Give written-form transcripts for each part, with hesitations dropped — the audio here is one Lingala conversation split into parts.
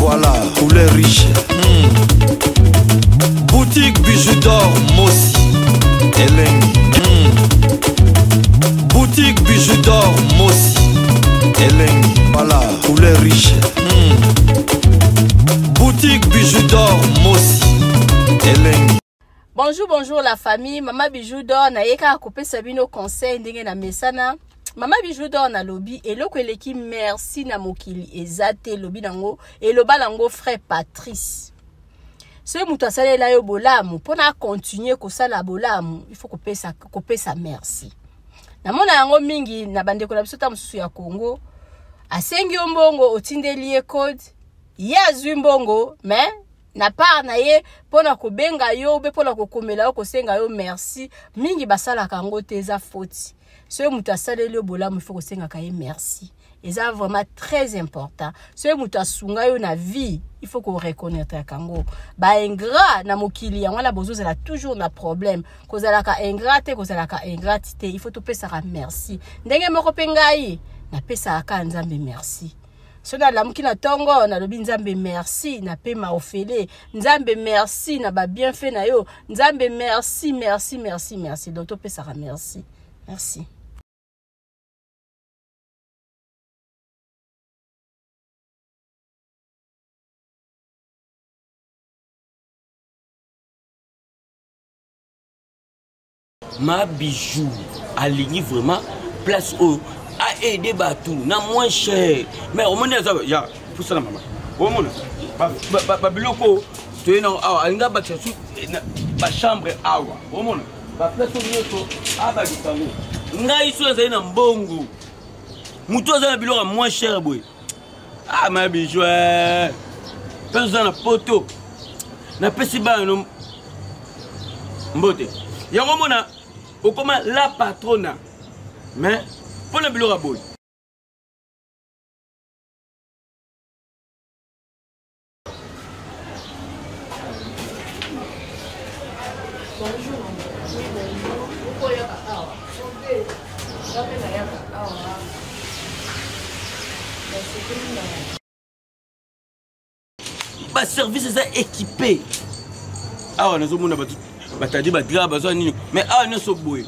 Voilà, couleur riche. Boutique Bijou d'or Mossi. Elengi. Boutique Bijou d'or Mossi. Elengi. Voilà, couleur riche. Boutique Bijou d'or Mossi. Elengi. Bonjour, bonjour la famille. Mama Bijou d'or naye kaka kopesa bino conseil ndenge na mesana. Mama Bijou d'or nalobi eloko eleki merci na mokili eza te, elobi nango, eloba nango frère Patrice. Soki moto asalela yo bolamu, mpona akontinue kosala bolamu, il faut kopesa merci. Namona yango mingi na bandeko na biso ta mosusu ya Congo, asengi yo mbongo, otindeli ye code, ye azwi mbongo, mais na part na ye mpona kobenga yo ube mpona kokomela yo kosenga yo merci, mingi basalaka yango te, eza faute. Soki moto asaleli yo bolamu, il faut kosengaka ye merci. Eza vraiment très important. Soki moto asunga yo na vie, il faut ko reconnaître yango. Ba ingrat na mokili yango wana bozozala toujours na problème. Kozalaka ingrat te, kozalaka ingrat te, il faut topesaka merci. Ndenge moko pe ngai napesaka kaka Nzambe merci. Soki nalamuki na tongo, nalobi Nzambe merci na pema ofele, Nzambe merci na ba bienfait na yo, Nzambe merci, merci, merci, merci. Donc topesaka merci. Merci. Ma Bijou alingi vraiment place oyo a aider bato na moins cher, mais omoni aza ya pusana mama, omona babiloko toye nango awa, alingi abakisa su bachambre awa, omona baplace oyo nyonso abakisa yango. Ngai so azali na mbongo, motu aza na biloko ya moins cher boye. Ah, ma Bijou, mpe oza na poto, napesi bana no mbote yango, omona okoma la patrona, mais mpo na biloko ya boye. Bonjour. Oui, bonjour. Okoyaka awa. Nga mpe nayaka awa. Nasepeli na baservice eza équipé awa, nazomona bato batandi badra bazwa nini, mais awa nyonso boye.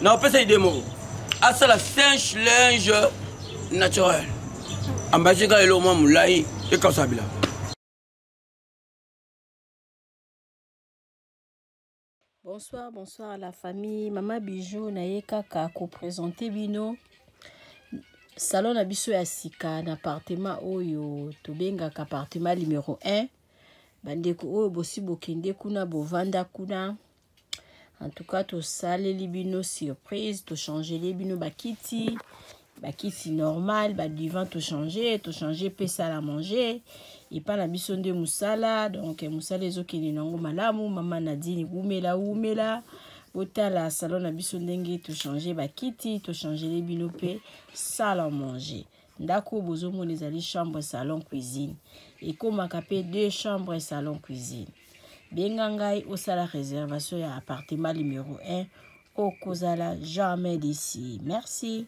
Naopesa ide moko, asala sèche linge naturel, ambasi kaka eloko mwa molai ekausa bilamba. Bonsoir, bonsoir à la famille. Mama Bijou naye kaka ko présenter bino salon na biso ya sika na appartement oyo tobengaka appartement numéro 1. Bandeko oyo bosi bokende kuna, bovanda kuna. En tout cas, tosaleli bino surprise, tochangeli bino bakiti, bakiti normal, ba divan tochanger, tochanger pe salle à manger. Epa na biso nde mosala, donc mosala ezokende nango malamu. Mama Nadine wumela wumela, botala salon na biso ndenge tochanger bakiti, tochangeli bino pe salle à manger. Ndako oyo bozomona ezali chambre salon cuisine, ekomaka pe 2 chambres salon cuisine. Benga ngai osala réservation ya appartement numéro 1, okozala jamais d'ici. Merci.